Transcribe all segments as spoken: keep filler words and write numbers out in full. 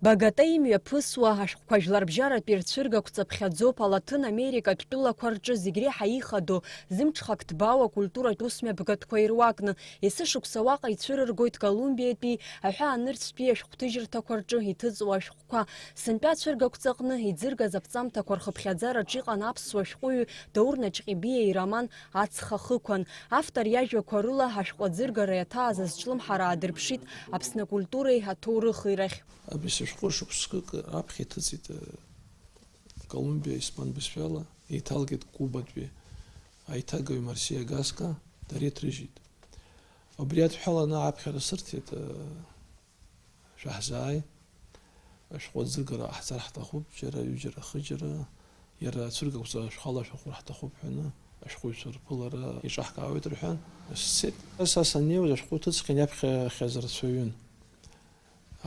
Багатеи имҩаԥысуа ашәҟәқәа жәларбжьаратәи рцәыргақәҵа ԥхьаӡоуп Алаҭын Америкатә тәылақәа рҿы зегь реиҳа ихадоу, зымҽхак ҭбаау акультуратә усмҩаԥгатәқәа ируакны. Есышықәса уаҟа ицәырыргоит Колумбиатәи аҳәаанырцәтәи ашәҟәҭыжьырҭақәа рҿы иҭыҵуа ашәҟәқәа. Сынтәа ацәыргақәҵаҟны иӡыргаз аԥҵамҭақәа рхыԥхьаӡараҿ иҟан аԥсуа шәҟәыҩҩы Даур Наҷҟьебиа ироман Ацха хықәан. Автор иажәақәа рыла ашәҟәы аӡыргара иаҭааз азҿлымҳара аадырԥшит Аԥсны акультуреи аҭоурыхи рахь. Абри сышәҟәы шықәсқәак раԥхьа иҭыҵит, э, Колумбиа испан бызшәала, еиҭалгеит Кубатәи аиҭагаҩ Марсиа Гаска, дара иҭрыжьит. Убри адҳәаланы аԥхьара сырҭеит, э, шәаҳзааи, ашәҟәы аӡыргара ҟаҳҵар ҳҭахуп, џьара ҩыџьара, хыџьара, иара ацәыргақәҵа шәхала шәахәар ҳҭахуп ҳәаны, ашәҟәыҩҩцәа рԥылара иҿаҳкаауеит рҳәан, сцеит. Са саннеиуаз ашәҟәы ҭыҵхьан иаԥхьахьаз арацәаҩын.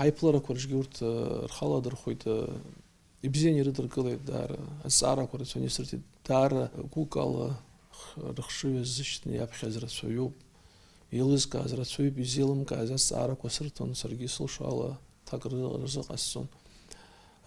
Аиԥыларақәа рҿгьы урҭ, э, рхала дырхәеит, э, ибзианы ирыдыркылеит даара, азҵаарақәа рацәаны исырҭеит, даара гәыкала х-, рыхшыҩ азышьҭны иаԥхьаз рацәаҩуп, еилызкааз рацәаҩуп, изеилымкааз азҵаарақәа сырҭон, саргьы сылшо ала ҭак ры-, рзыҟасҵон.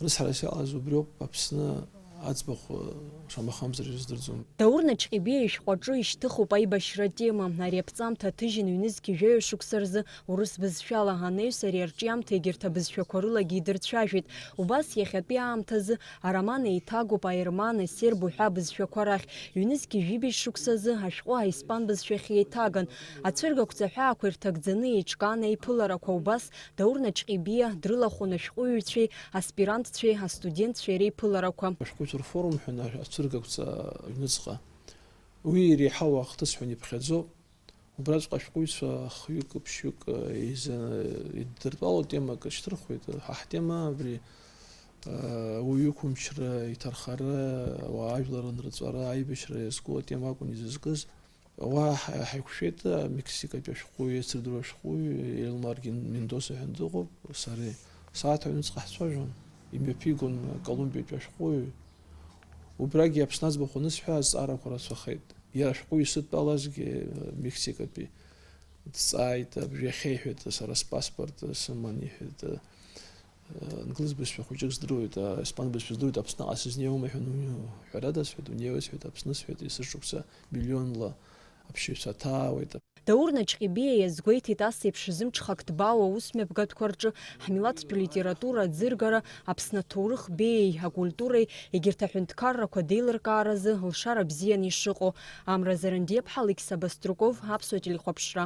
Рыцҳарас иҟаз убриоуп, Аԥсны аӡбахә, э, шамахамзар ирыздырӡом. Даур Наҷҟьебиа ишәҟәаҿы ишьҭыхуп аибашьра атема. Ари аԥҵамҭа аҭыжьын ҩнызқьи жәаҩа шықәса рзы урыс бызшәала, анаҩс ари арҿиамҭа егьырҭ абызшәақәа рылагьы идырцәажәеит. Убас иахьатәи аамҭазы ароман еиҭагоуп аерман, асерб уҳәа абызшәақәа рахь. Ҩнызқьи жәибжь шықәсазы ашәҟәы аиспан бызшәахь еиҭаган. Ацәыргақәҵа ҳәаақәа ирҭагӡаны еиҿкаан аиԥыларақәа, убас Даур Наҷҟьебиа дрылахәын ашәҟәыҩҩцәеи аспирантцәеи астудентцәеи реиԥыларақәа. Ашәҟәыҩҩцәа рфорум ҳәа ацәыргақәҵа аҩныҵҟа. Уи иреиҳау ахҭыс ҳәа иԥхьаӡоуп. Убраҵәҟьа ашәҟәыҩҩцәа хҩык, ԥшьҩык, еиза, иддыртәалоу темак шьҭырхуеит. Ҳа ҳтема абри, ауаҩы иқәымчра, иҭархара, ауаа ажәлар анырҵәара, аибашьра иазку атема акәын изызкыз. Уа ҳа-, ҳаиқәшәеит, Мексикатәи ашәҟәыҩҩы, ацырдыруа ашәҟәыҩҩы Елмар Ген-, Мендоса ҳәа дыҟоуп, сареи. Сааҭ ҩнуҵҟа ҳцәажәон, имҩаԥигон Колумбиатәи ашәҟәыҩҩы. Убрагьы Аԥсны аӡбахә анысҳәа, азҵаарақәа рацәахеит. Иара ашәҟәы исыдтәалазгьы, Мексикатәи дҵааит, абри иахьа иҳәеит, сара спаспорт сыман, иҳәеит, англыз бызшәа хәыҷык здыруеит, испан бызшәа здыруеит, Аԥсныҟа сызнеиуама ҳәа, ну, ҳәарада сҳәеит, унеиуеит сҳәеит, Аԥсны сҳәеит, есышықәса миллионла аԥсшьаҩцәа ҭаауеит. Даур Наҷҟьебиа иазгәеиҭеит, ас еиԥш зымҽхак ҭбаау аусмҩаԥгатәқәа рҿы ҳмилаҭтә литература аӡыргара, Аԥсны аҭоурых беиеи акультуреи, егьырҭ аҳәынҭқаррақәа деилыркааразы лшара бзианы ишыҟоу. Амра Зарандиаԥҳа, Алықьса Баструков, Аԥсуа телехәаԥшра.